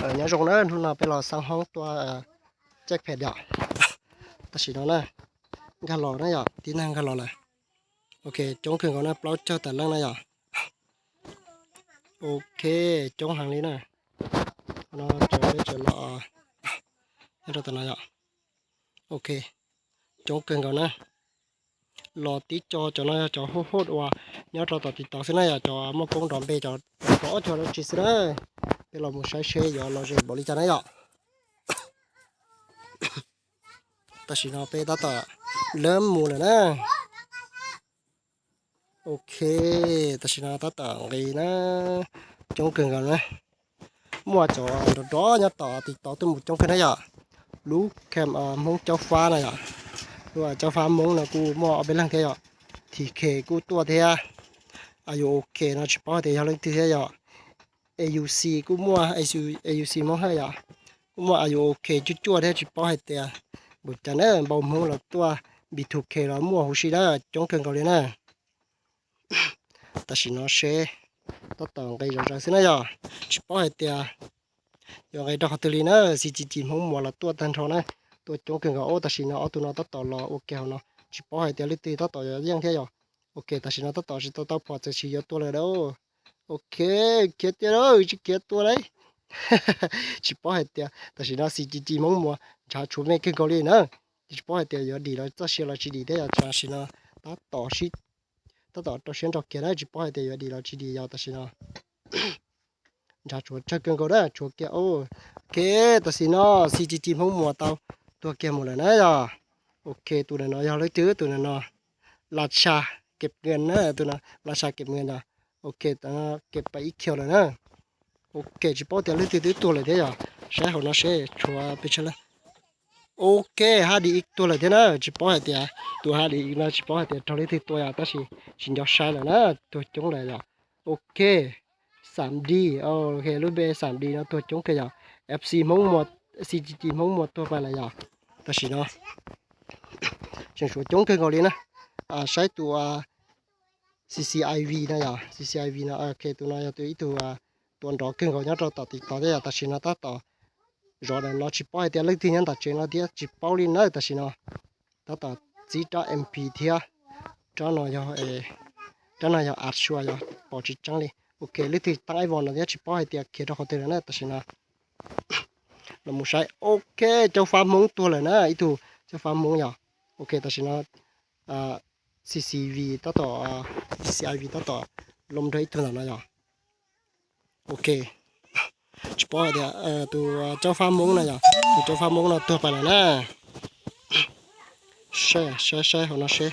Nyob zoo na, hnub no peb los xaj hoob tua caij phem yom. Tam sim no na, nkag los na yom, tib neeg nkag los lawm. Ok, coob kawg nkaus na, plaub caug tawm leej na yom. Ok, coob heev li na. No cov peb tseem los nyob rau tom no yom. Ok, coob kawg nkaus na. Los tib co, cov no yog cov hoj hoj uas nyob rau tom TikTok xwb na yom, cov muaj koob nrov npe, cov rov ob cov dab tsi xwb na. Peb los mus saib seb yuav los ze npaum li cas na yom. Tam sim no peb tab tom lawb mus lawm na. Ok, tam sim no tab tom nqis na, coob kawg nkaus na. Muaj cov nrov nrov nyob tom TikTok tuaj mus coob kawg na yom. Lub camp Hmoob Caub Fab na yom. Lub Caub Fab Hmoob no kuj muaj ob peb leeg thiab yom. T K kuj tuaj thiab. Ayuv Ok no tsis paub hais tias yog leej twg thiab yom. A U C kuj muaj, A U C Hmoob Hawj yom. Kuj muaj Ayuv Ok cuaj cuaj thiab, tsis paub hais tias npaum cas na, npau Hmoob los tuaj, B two K los muaj huv si na, coob kawg nkaus li na. Tam sim no seb, tab tom nqis zom zaws xwb na yom, tsis paub hais tias yuav nqis rau qhov twg li na. C G G Hmoob Muas los tuaj tag nrho na, tuaj coob kawg nkaus. Tam sim no ob tug no tab tom los ua ke hauv no, tsis paub hais tias leej twg tab tom yuav yeej thiab yom. Ok, tam sim no tab tom tsis tau tau phom txawm tsis yuav tua lawm lauj. Ok, khiav tiag lauj, tsis khiav tua lauj. Tsis paub hais tias tam sim no C G G Hmoob Muas ntshav tshuav me kawg nkaus li na. Tsis paub hais tias yuav dim los txoj sia los tsis dim thiab yom, tam sim no tab tom sib, tab tom rau siab nrog kiag na, tsis paub hais tias yuav dim los tsis dim yom tam sim no. Ntshav tshuav tsawg kawg nkaus na, tshuav kiag. Ok, tam sim no C G G Hmoob Muas tau tuag kiag mus lawm na yom. Ok, tus ntawm no yog leej twg, tus ntawm no Las Tshas Kev Nkees na, tus no Las Tshas Kev Nkees yom. Ok, kev pais ib kiag lawm na. Ok, tsis paub tias leej twg twb tuag lawm thiab yom. Saib hauv no seb tshuav pes tsawg leej. Ok, H D X tuag lawm thiab na, tsis paub hais tias tus H D X no tsis paub hais tias raug leej twg tua yom, tab sis tsis nco sai lawm na, tuag coob lawm yom. Ok, Xam D, ok, lub npe Xam D no tuag coob kawg yom. F C Hmoob Muas, C G G Hmoob Muas tuag pais lawm yom. Tam sim no tseem tshuav coob kawg nkaus li na. Saib tus C C I V no yom, C C I V no, ok, tus no yog tus ib tug tua nrov kawg nkaus nyob rau tom TikTok thiab yom, tam sim no tab tom zov ntawm no, tsis paub hais tias leej twg nyob tom tsev no thiab, tsis paub li na. Tam sim no tab tom txib rab M P thiab, rab no yog, rab no yog a sua yog pom tsis tseeb li. Ok, leej twg tab aib vos no thiab, tsis paub hais tias khiav rau qhov twg lawm na. Tam sim no los mus saib, ok, Caub Fab Hmoob tuag lawm na, ib tug Caub Fab Hmoob yom. Ok, tam sim no C C V tab tom, C C I V tab tom lom nrog ib tug ntawm no yom. Ok, tsis paub hais tias tus Caub Fab Hmoob no yom, tus Caub Fab Hmoob no tuag pais lawm na. Saib, saib, saib hauv no seb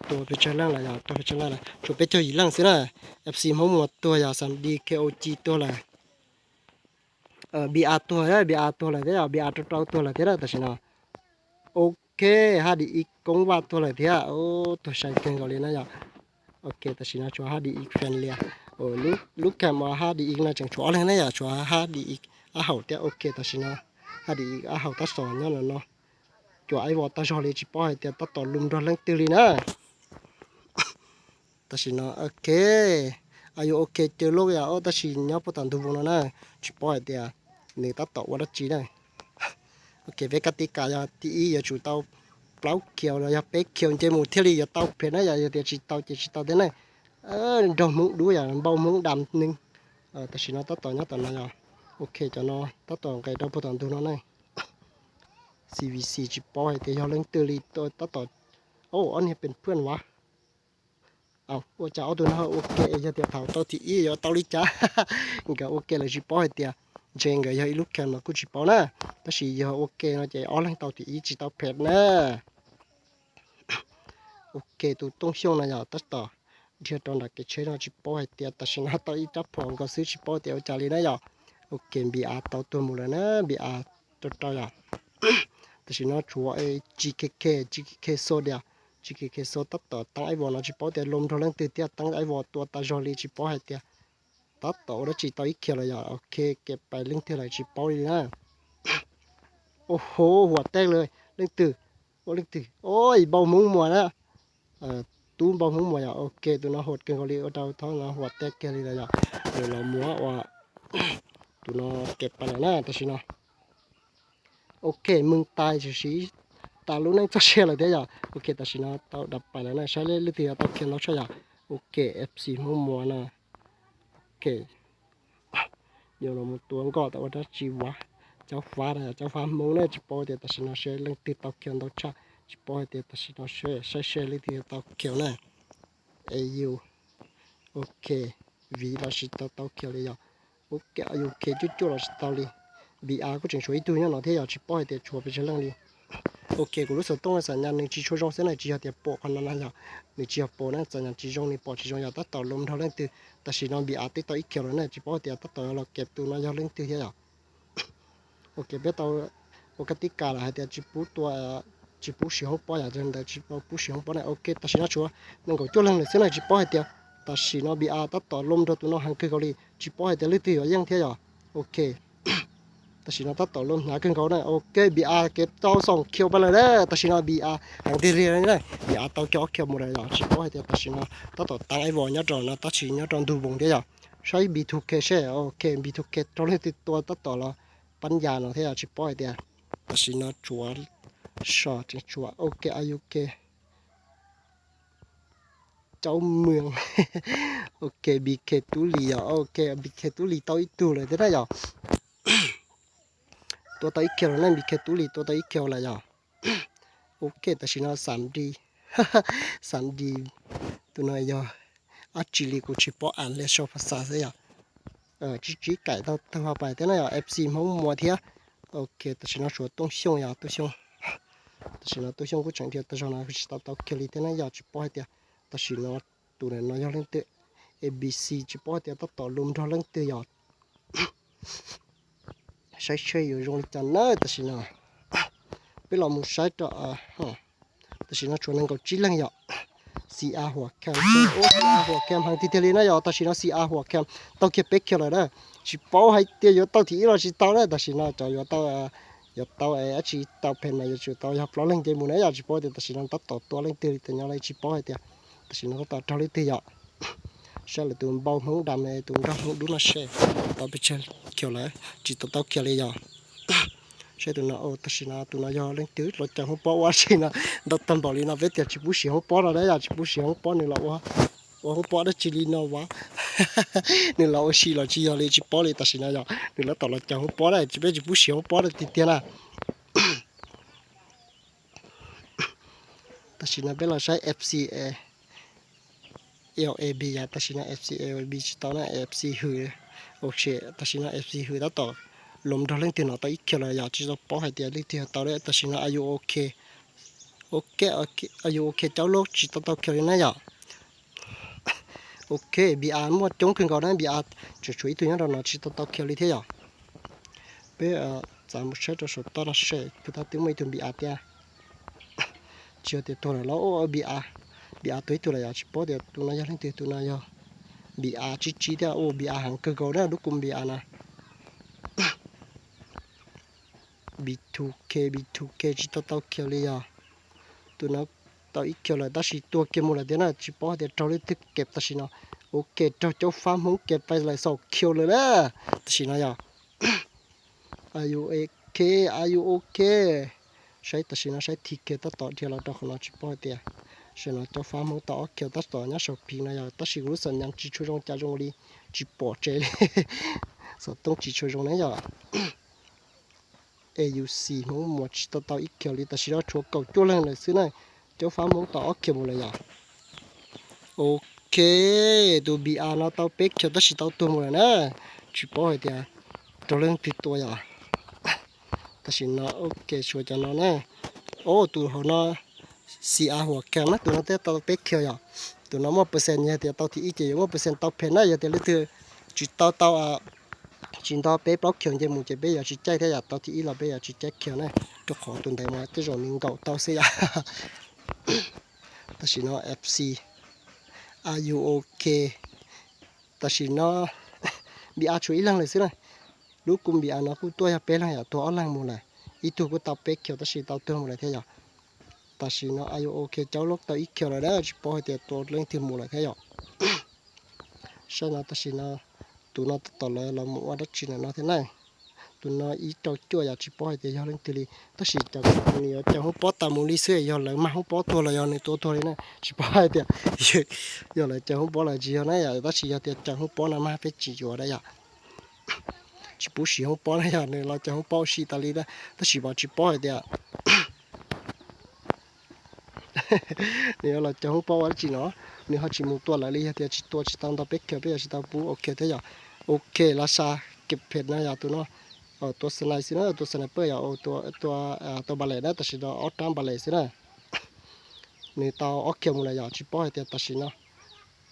tuag pes tsawg leej lawm yom, tuag pes tsawg leej lawm, tshuav peb caug yim leej xwb na. F C Hmoob Muas tuag yom, Xam D K O G tuag lawm. B A tuag, B A tuag lawm thiab yom, B A rau rau tuag lawm thiab na tam sim no. Ok, H D X Koob Vaj tuag lawm thiab, tuag sai kawg nkaus li na yom. Ok, tam sim no tshuav H D X Fan Lias. Lub camp H D X no tseem tshuav ob leeg na yom, tshuav H D X Ab Haum thiab. Ok, tam sim no H D X Ab Haum tab tom nyob no no, cua aib vos tag zog li, tsis paub hais tias tab tom lom nrog leej twg li na. Tam sim no ok, a yuav ok caw loj yom, tab sis nyob puag tom ntug voo no na, tsis paub hais tias nws tab tom ua dab tsi na. Ok, peb kab tis kas yog thib ib yuav tsum tau plaub kiaus los yog peb kiaus nce mus thiaj li yuav tau phem na yom, yog tias tsis tau ces tsis tau thiab na. Nrog Hmoob dub yom, npau Hmoob dam neeg. Tam sim no tab tom nyob tom no yom. Ok, cov no tab tom nqes rau puag tom ntug no na. C V C tsis paub hais tias yog leej twg li tab tom, ob niag pes phuaj vas. Ua cas ob tug no ua ke, yog tias thaum tau thib ib yuav tau li cas? Nkawd ua ke lawm tsis paub hais tias, ntshe nkawd yog ib lub camp los kuj tsis paub na. Tab sis yog ua ke no ces ob leeg tau thib ib tsis tau phem na. Ok, tus Tooj Xyooj no yog tab tom dhia rau nram kev tsheb no, tsis paub hais tias tam sim no tau ib rab phom nkaus xwb, tsis paub tias ua cas li na yom. Ok, B A tau tuag mus lawm na, B A rau rau yom. Tam sim no tshuav G K K, G K K Xo diam, G K K Xo tab tom teeb aib vos no, tsis paub tias lom nrog leej twg thiab, teeb aib vos tua tas zog li, tsis paub hais tias tab tom ua dab tsi tau ib kiag los yom. Ok, kev pais leej twg lawm tsis paub li na. Au ho, huam tej lawm, leej twg, ua leej twg, oj, npau Hmoob Muas na. Tub npau Hmoob Muas yom. Ok, tus no huam kawg nkaus li, ua rau thaub no huam tej kiag li lawm yom. Los muab ua Tus no kev pais lawm na tam sim no. Ok, mws tais tshwm sim tas lub neej txoj sia lawm thiab yom. Ok, tam sim no tau dam pais lawm na, saib leej twg yuav tau khiav ntau tshaj yom. Ok, F C Hmoob Muas na. Ok, yuav los mus tua nkoj tau ua dab tsi vav. Caub fab na, caub fab Hmoob na, tsis paub tias tam sim no saib leej twg tau khiav ntau tshaj, tsis paub hais tias tam sim no saib saib leej twg yuav tau khiav na. Au, ok, viv los tsis tau tau khiav li yom. Ok, au, ok, cuaj cuaj los tsis tau li. B R kuj tseem tshuav ib tug nyob no thiab yom, tsis paub hais tias tshuav pes tsawg leej li. Ok, kuv lub xov tooj xam nyas nws tsis tshua zoo xwb na, tsis yog tias pom qhov no na yom, nws tsis yog pom na, xam nyas tsis zoo, nws pom tsis zoo yom, tab tom lom nrog leej twg. Tam sim no B R twb tau ib khiav lawm na, tsis paub hais tias tab tom los kev tus no yog leej twg thiab yom. Ok, peb tau ua kab tib kas lawm hais tias tsis pub tua, tsis pub siv hoob pob yom, ntawd tsis pub siv hoob pob na. Ok, tam sim no tshuav nees nkaum cuaj leeg lawm xwb na, tsis paub hais tias tam sim no B R tab tom lom nrog tus no heev kawg nkaus li, tsis paub hais tias leej twg yuav yeej thiab yom. Ok, tam sim no tab tom lom hnyav kawg nkaus na. Ok, B R kev tau xoom khiav pais lawm na, tam sim no B R heev tiag li na, B R tau kiag ob khiav mus lawm yom, tsis paub hais tias tam sim no tab tom tav ib vos nyob rau no, tab sis nyob rau ntug voos thiab yom. Saib B two K seb, ok, B two K raug leej twg tua tab tom los pab yas no thiab yom, tsis paub hais tias tam sim no tshuav so tseem tshuav, ok, au, ok, caub mws. Ok, B K Tub Lis yom, ok, B K Tub Lis tau ib tug lawm thiab na yom. Tua tau ib khiav lawm na, B K Tub Lis tua tau ib khiav lawm yom. Ok, tam sim no Xam Di, Xam Di, tus no yog dab tsi li kuv tsis paub, as li sau phas xas xwb yom. Tsib tsib kaim tau tawg pais thiab na yom, F C Hmoob Muas thiab. Ok, tam sim no tshuav Tooj Xyooj yom, Tooj Xyooj. Tam sim no Tooj Xyooj kuj tseem dhia tau zog no, tsis tau tau kiag li thiab na yom, tsis paub hais tias tam sim no tus no yog leej twg. A B C tsis paub hais tias tab tom lom nrog leej twg yom. Saib seb yuav zoo li cas na tam sim no. Peb los mus saib rau, tam sim no tshuav nees nkaum tsib leeg yom. C R Huam Kham, C R Huam Kham heev tiag tiag li na yom, tam sim no C R Huam Kham tau kiag peb khiav lawm na. Tsis paub hais tias yuav tau thib ib los tsis tau na, tam sim no cov yuav tau, yuav tau dab tsi tau phem mas yuav tsum tau yog plaub leeg nce mus na yom, tsis paub tias tam sim no tab tom tua leej twg li, tam nyob li tsis paub hais tias tam sim no tab tom raug leej twg yom. Saib lawv tus npau Hmoob Dam, tus nraug Hmoob Dub no seb tau pes tsawg khiav lawm, tsis tau tau khiav li yom. Saib tus no, tam sim no tus no yog leej twg los caum hoob pob ua si no, ntau tag npaum li no peb tias tsis pub siv hoob pob no na yom, tsis pub siv hoob pob, nws los ua hoob pob dab tsi li no vas. Nws los ua si los tsis yog li tsis paub li, tam sim no yog nws tab tom los caum hoob pob na, tsis, peb tsis pub siv hoob pob tiag tiag na. Tam sim no peb los saib F C A L A B yom, tam sim no F C A L A B tsis tau na, F C hwm. Tam sim no F C hwm tab tom lom nrog leej twg no tau ib khiav lawm yom, tsis tau paub hais tias leej twg tau li. Tam sim no Are You OK, OK, Are You OK Caub Loj tsis tau tau khiav li na yom. Ok, B R muaj coob kawg nkaus na, B R tseem tshuav ib tug nyob rau no tsis tau tau khiav li thiab yom. Peb txav mus saib rau saum toj no seb puas tab twb muaj ib tug B R thiab. Tsis yog tias tuag lawm los, B R, B R tuag ib tug lawm yom, tsis paub tias tus no yog leej twg, tus no yog B R tsib tsib thiab, ua B R heev kawg nkaus na, lub kub B R na. B two K, B two K tsis tau tau khiav li yog. Tus no tau ib khiav lawm tab sis tuag kiag mus lawm thiab na, tsis paub hais tias raug leej twg kev tam sim no. Ok, raug Caub Fab Hmoob kev pais lawm xaus khiav lawm na. Tam sim no yog Are You OK, Are You OK. Saib tam sim no saib T K tab tom dhia los rau qhov no tsis paub hais tias, tam sim no Caub Fab Hmoob tau ob khiav tab tom nyob saum pis no yog, tab sis kuv lub xam nyas tsis tshua zoo cas zoo li, tsis pom tsev li. Xov tooj tsis tshua zoo na yog. A U C Hmoob Muas tsis tau tau ib khiav li, tam sim no tshuav kaum cuaj leeg lawm xwb na. Caub Fab Hmoob tau ob khiav mus lawm yom. Ok, tus B R no tau peb khiav tab sis tau tuag mus lawm na. Tsis paub hais tias raug leej twg tua yom. Tam sim no ok, tshuav cov no na. O, tus hauv no C R Huam Kham na, tus no thiaj tau peb khiav yom. Tus no muaj percent, yog tias tau thib ib ces yuav muaj percent tau phem na, yog tias leej twg tsis tau tau, tsis nto peb plaub khiav nce mus ces peb yuav tsis caij thiab yom, tau thib ib los peb yuav tsis caij khiav na, rau qhov tus ntawd mas tej zaum nws nkaum tau xwb yom. Tam sim no F C, Are You OK? Tam sim no B R tshuav ib leeg lawm xwb na. Lub kub B R no kuj tuaj yog peb leeg yom, tuag ob leeg mus lawm. Ib tug kuj tau peb khiav tab sis tau tuag mus lawm thiab yom. Tam sim no Are You OK Caub Loj tau ib khiav lawm na, tsis paub hais tias tua leej twg mus lawm thiab yom. Saib no tam sim no tus no tab tom lawv los mus ua dab tsi ntawm no thiab na. Tus no ib rau cuaj yom, tsis paub hais tias yog leej twg li, tab sis cov nws yuav caw hoob pob tas mus li xwb, yog lawv mag hoob pob tuag los yog nws tua tuag li na, tsis paub hais tias yog lawv caw hoob pob los tsis yog na yom, tab sis yog tias caw hoob pob no mag peb tsis yuav na yom. Tsis pub siv hoob pob na yom, nws los caw hoob pob ua si tas li na, tab sis mas tsis paub hais tias nws yuav los caw hoob pob ua dab tsi no, nws ho tsis mus tua lawv li, yog tias tsis tua tsis tau ntau peb kiag peb yuav tsis tau pub ok thiab yom. Ok, Lasha Kephet na yom, tus no tua sniper xwb na, tus sniper yom, tua npalem na, tam sim no ob rab npalem xwb na. Nws tau ob kiag mus lawm yom, tsis paub hais tias tam sim no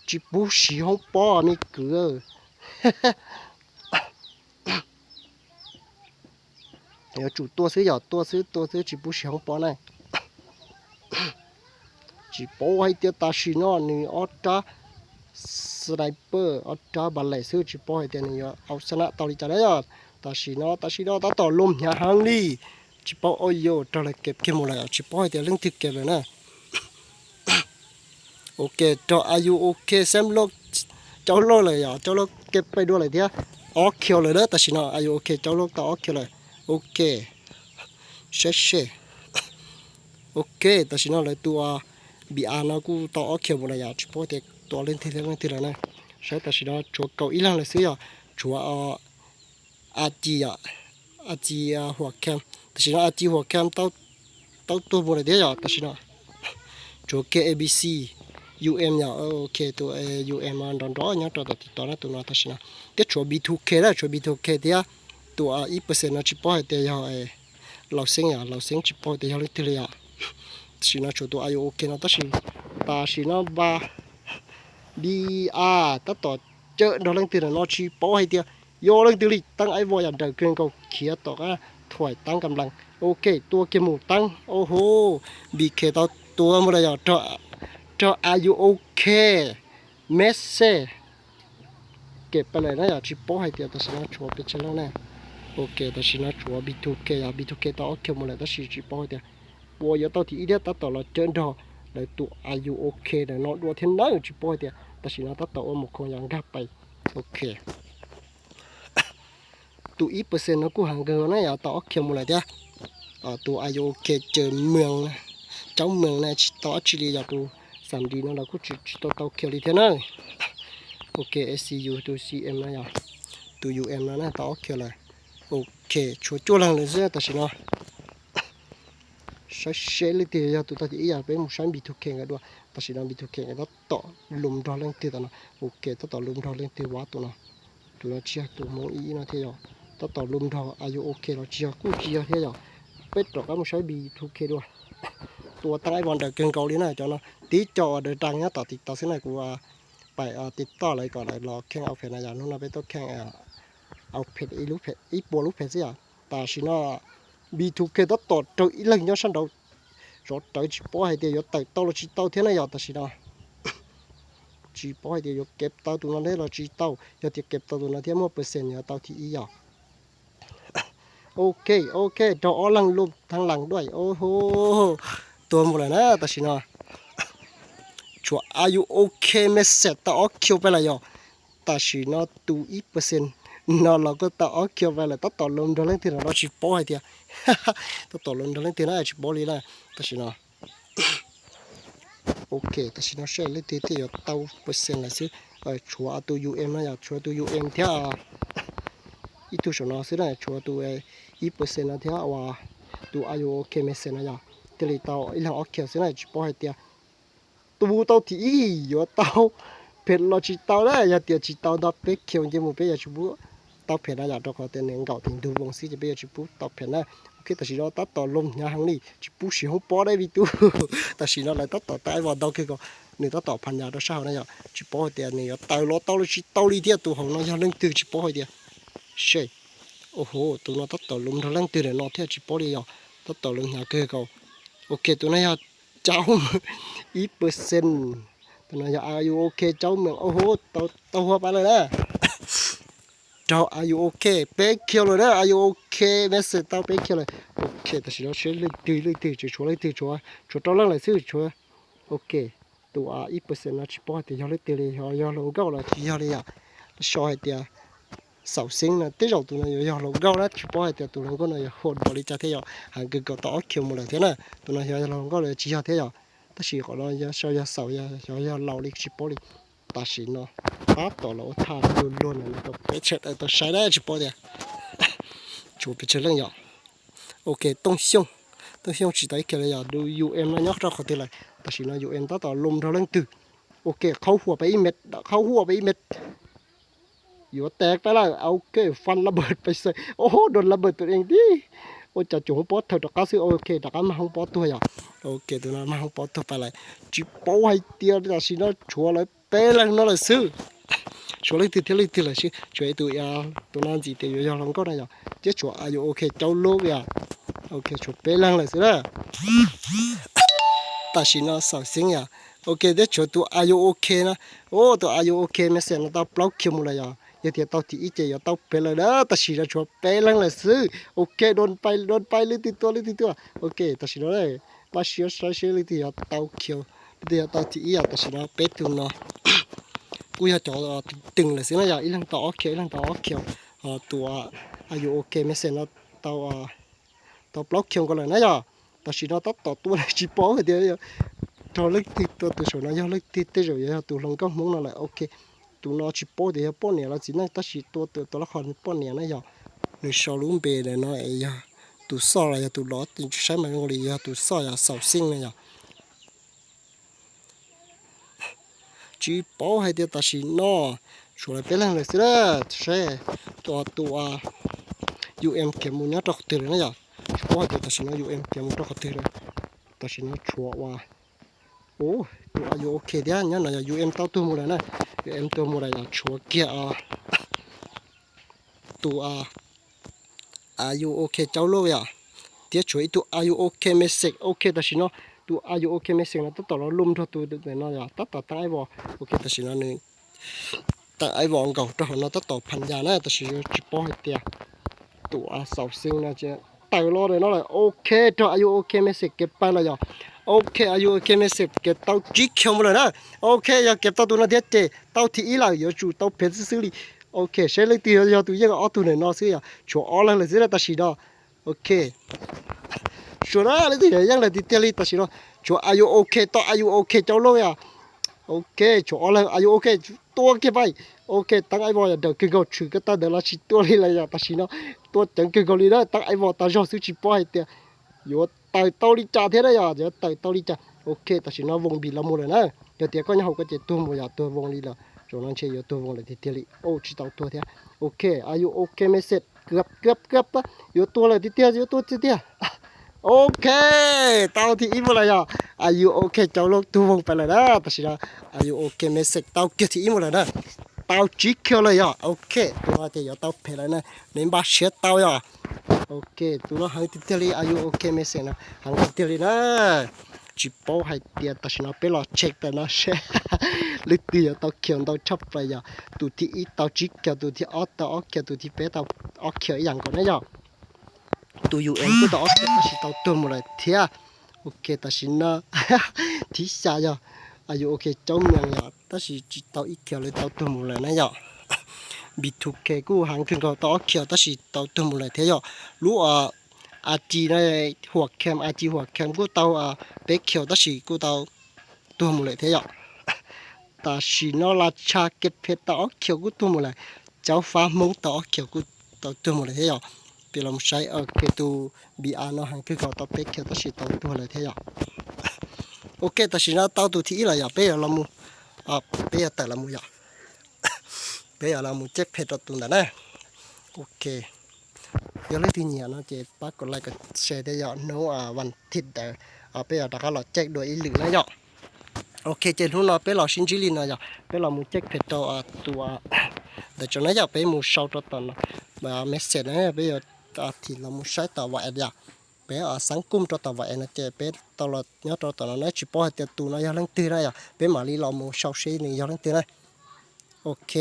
tsis pub siv hoob pob me kwv. Yuav tsum tua xwb yom, tua xwb tua xwb tsis pub siv hoob pob na. Tsis paub hais tias tam sim no nws ob rab sniper ob rab npalem xwb, tsis paub hais tias nws yuav au xa na tau li cas na yom. Tam sim no tam sim no tab tom lom hnyav heev li, tsis paub, o yos, raug lawv keb kiag mus lawm, tsis paub hais tias leej twg keb lawm na. Ok, raug Are You Ok Sam Loj, Caub Loj lawm yom, Caub Loj keb peb dua lawm thiab, ob kiag lawm na, tam sim no Are You Ok Caub Loj tau ob kiag lawm. Ok, saib seb. Ok, tam sim no lawv tus B R no kuj tau ob kiag mus lawm yom, tsis paub tias tua leej twg thiab leej twg lawm na. Saib tam sim no tshuav kaum ib leeg lawm xwb yom, tshuav A Ci yom, A Ci Huam Kham, tam sim no A Ci Huam Kham tau tuag mus lawm thiab yom, tam sim no tshuav kiag A B C, U M yom, ok, tus U M nrov nrov nyob rau tom TikTok na tus no tam sim no, thiab tshuav B two K na, tshuav B two K thiab tus ib percent no tsis paub hais tias yog Laus Xeeb yom, Laus Xeeb tsis paub hais tias yog leej twg li yom. Tam sim no tshuav tus Are You Ok no tab sis tam sim no npa B R tab tom cawm nrog leej twg no tsis paub hais tias yog leej twg li, teeb ib voj yam nrawm kawg nkaus khiav tom qab thuam teeb kam lees. Ok, tua kiag mus teeb, o ho, B K tau tua mus lawm yom, raug Are You Ok Message keb peb lawm na yom, tsis paub hais tias tam sim no tshuav pes tsawg leej na. Ok, tam sim no tshuav B two K yom, B two K tau ob kiag mus lawm tab sis tsis paub hais tias puas yuav tau thib ib thiab, tab tom los cawm nrog lawv tus Are You Ok ntawm no dua thiab nawb, tsis paub hais tias tam sim no tab tom ua mus khoom yom, nkag pais. Ok, tus ib percent no kuj heev kawg na yom, tau ob kiag mus lawm thiab. Tus Are You Ok Caub Mees, Caub Mees na tsis tau dab tsi li yom, tus xam dis no los kuj tsis tau tau kiag li thiab na. Ok, A C U tus C M no yom, tus U M no na tau ob kiag lawm. Ok, tshuav cuaj leeg lawm xwb tam sim no. Saib seb leej twg yog tus tau thib ib yom, peb mus saib B two K nkawd dua. Tam sim no B two K nkawd tab tom lus nrog leej twg tam no. Ok, tab tom lus nrog leej twg vab tus no. Tus no tsis yog tus Hmoob ib no thiab yom. Tab tom lus nrog Are You Ok los tsis yog, kuj tsis yog thiab yom. Peb rov qab mus saib B two K dua. Tua teeb ib voj nrawm kawg nkaus li na cov no. Tib co uas daws daj nyob tom TikTok xwb na, kuv pais TikTok lawv kom lawv los kheej au phem na yom, hnub no peb tuaj kheej au phem ib puas lub phem xwb yom. Tam sim no B two K tab tom raug ib leeg nyob sab nraud zov rawv, tsis paub hais tias yuav tawm tau los tsis tau thiab na yom. Tam sim no tsis paub hais tias yuav kev tau tus no thiab los tsis tau, yog tias kev tau tus no thiab muaj percent yuav tau thib ib yom. Ok, ok, raug ob leeg lub thab lees duaj, o ho, tuag mus lawm na tam sim no. Tshuav Are You Ok Message tau ob kiag peb lawm yom. Tam sim no tus ib percent no los kuj tau ob kiag peb lawm, tab tom lus nrog leej twg no los tsis paub hais tias, tab tom lus nrog leej twg na tsis paub li na. Tam sim no Ok, tam sim no saib leej twg thiaj yuav tau percent lawm xwb. Tshuav tus U M no yom, tshuav tus U M thiab ib tug saum no xwb na, tshuav tus ib percent no thiab uas tus Are You Ok Message no yom, thiaj li tau ib leeg ob kiag xwb na, tsis paub hais tias tus tau thib ib yuav tau phem los tsis tau na, yog tias tsis tau ntau peb kiag nce mus peb yuav tsis pub tau phem na yom, rau qhov tias nws nkaum tim ntug voos xwb ces peb yuav tsis pub tau phem na. Ok, tam sim no tab tom lom hnyav heev li, tsis pub siv hoob pob dab vim tus tam sim no lawv tab tom tau ib voj ntau kawg nkaus, nws tab tom phas nyas rau sab hauv na yom, tsis paub hais tias nws yuav tawm los tau los tsis tau li thiab, tus hauv no yog leej twg tsis paub hais tias. Seb, o ho, tus no tab tom lus nrog leej twg lawm no thiab tsis paub li yom, tab tom lom hnyav kawg nkaus. Ok, tus no yog Caub Mees, ib percent. Tus no yog Are You Ok Caub Mees, o ho, tau huab pab lawm na. Raug Are You Ok peb kiag lawm na, Are You Ok Message tau peb kiag lawm. Ok, tam sim no seb leej twg leej twg, tseem tshuav leej twg, tshuav rau leej lawm xwb, tshuav. Ok, tus ib percent no tsis paub hais tias yog leej twg li, yog hluas nkauj los tsis yog li yom. So hais tias Xaum Xeeb no, tej zaum tus no yuav yog hluas nkauj na, tsis paub hais tias tus hluas nkauj no yuav hum npaum li cas thiab yom, heev kawg nkaus tau ob khiav mus lawm thiab na. Tus no yog hluas nkauj los tsis yog thiab yom, tab sis qhov no yog xaum, yog yog laus li tsis paub li. Tam sim no tab tom los ua thaj luag luag no rau peb sawv daws tau saib na, tsis paub tias tshuav pes tsawg leej yom. Ok, Tooj Xyooj, Tooj Xyooj tsis tau ib kiag li yom, U M no nyob rau qhov twg lawm, tam sim no U M tab tom lom nrog leej twg. Ok, qhau huam peb ib me, qhau huam peb ib me. Yuav tas peb lawm, ok, fan lab npawg pais xwb, o, dua lab npawg tus ees tib. Ua cas tsoom hoob pob thaum rov qab xwb, ok, rov qab mag hoob pob tuag yom. Ok, tus no mag hoob pob tuag pais lawm, tsis paub hais tias tam sim no tshuav lawv peb leeg no lawm xwb. Tshuav leej twg thiab leej twg lawm xwb, tshuav ib tus, tus no ntxim tias yuav yog hluas nkauj na yom, thiab tshuav A U OK Caub Lub yom. Ok, tshuav peb leeg lawm xwb na. Tam sim no Xaum Xeeb yom. Ok, thiab tshuav tus A U OK na. O, tus A U OK message no tau plaub khiav mus lawm yom. Yog tias tau thib ib ces yuav tau pem lawm na, tam sim no tshuav peb leeg lawm xwb. Ok, dua pais dua pais, leej twg tuaj leej twg tuaj. Ok, tam sim no pab siab saib seb leej twg yuav tau khiav, leej twg yuav tau thib ib yom. Tam sim no peb tus no kuj yog cov teem lawm xwb na yom, ib leeg tau ob khiav ib leeg tau ob khiav. Tus A U OK message no tau tau plaub khiav nkaus lawm na yom. Tam sim no tab tom tua tsis paub hais tias yog leej twg tua, tus saum no yog leej twg, tej zaum yuav yog tus hluas nkauj Hmoob no lawm. Ok, tus no tsis paub tias yog poj niam los txiv neej, tab sis tua tus tua lab qhov poj niam na yom. Nws sau lub npe ntawm no es yog tus xoj los yog tus lov, saib mas zoo li yog tus xoj yom, Xaum Xeeb na yom. Tsis paub hais tias tam sim no tshuav lawv peb leeg lawm xwb na. Saib tus, tus U M khiav mus nyob rau qhov twg lawm na yom. Tsis paub hais tias tam sim no U M khiav mus rau qhov twg lawm. Tam sim no tshuav ua, tus A U OK thiab nyob no yog U M tau tuag mus lawm na. U M tuag mus lawm yom, tshuav kiag tus A U OK Caub Lub yom, thiab tshuav ib tug A U OK message. Ok, tam sim no tus A U OK message no tab tom los lom nrog tus ntawm no yom, tab tom teeb ib vos. Ok, tam sim no nws teeb ib vos nkaus rau hauv no tab tom phas yas na, tam sim tsis paub hais tias tus Xaum Xeeb no tawm los ntawm no lawm. Ok, rau A U OK message khiav pais lawm yom. Ok, A U OK message khiav tau tsib khiav mus lawm na. Ok, yog khiav tau tus no thiab ces tau thib ib lawm, yuav tsum tau pem xwb xwb li. Ok, saib leej twg yog tus yeej, ob tug ntawm no xwb yom, tshuav ob leeg lawm xwb na tam sim no. Ok, suav na, leej twg yog yeej lawm tiag tiag li tam sim no. Tshuav A U OK, tau A U OK Caub Lub yom. Ok, tshuav ob leeg, A U OK tua kiag pais. Ok, teeb ib vos yom, daws kawg nkaus, tshwm kiag tag ntawd los tsis tua li lawm yom, tam sim no tua ceev kawg nkaus li na, teeb ib vos tas zog xwb tsis paub hais tias yuav tawm tau li cas thiab na yom, yuav tawm tau li cas. Ok, tam sim no voos npis los mus lawm na. Yog tias koj nyob hauv ko ces tuag mus yom, tuag voos li lawm, zaum no ntshe yuav tuag voos lawm tiag tiag li. O, tsis tau tuag thiab. Ok, A U OK message, kab kab kab, yuav tuag lawm tiag tiag, yuav tuag tiag tiag. Ok, tau thib ib mus lawm yom. A U OK Caub Lub tuag voos pais lawm na, tam sim no A U OK message tau kiag thib ib mus lawm na. Tau tsib khiav lawm yom. Ok, tus no ces yuav tau pem lawm na, nws npaj siab tau yom. Ok, tus no heev tiag tiag li, A U OK message no heev tiag tiag li na. Tsis paub hais tias tam sim no peb los check tam no seb leej twg yuav tau khiav ntau tshaj plaws yom. Tus thib ib tau tsib khiav, tus thib ob tau ob khiav, tus thib peb tau ob khiav ib yam nkaus na yom. Tus U M kuj tau ob khiav tab sis tau tuag mus lawm thiab. Ok, tam sim no thib xya yog A U OK Caub Mees yom, tab sis tsis tau ib khiav li, tau tuag mus lawm na yom. B two K kuj heev kawg nkaus, tau ob khiav tab sis tau tuag mus lawm thiab yom. Lub A G no, Huam Kham, A G Huam Kham kuj tau peb khiav tab sis kuj tau tuag mus lawm thiab yom. Tam sim no Las Tshas Kiv Phem tau ob khiav kuj tuag mus lawm. Caub Fab Hmoob tau ob khiav kuj tau tuag mus lawm thiab yom. Peb los mus saib, ok, tus B R no heev kawg nkaus, tau peb khiav tab sis tau tuag lawm thiab yom. Ok, tam sim no tau tus thib ib lawm yom, peb yuav los mus, peb yuav tawm los mus yom. Peb yuav los mus check phem rau tus ntawd na. Ok, yog leej twg nyiam no ces pab kom like kom share thiab yom. Hnub vas thiv ntawd peb yuav rov qab los check dua ib lwm na yom. Ok, ces hnub no peb los sib ntsib li no yom, peb los mus check phem rau tus ntawd tso na yom. Peb mus sau rau tom no message na, peb yuav thim los mus saib tom WhatsApp yom. Peb xeeb kum rau tom WhatsApp no ces peb tau los nyob rau tom no na, tsis paub hais tias tus no yog leej twg na yom, peb mam li los mus sau seb nws yog leej twg na. Ok,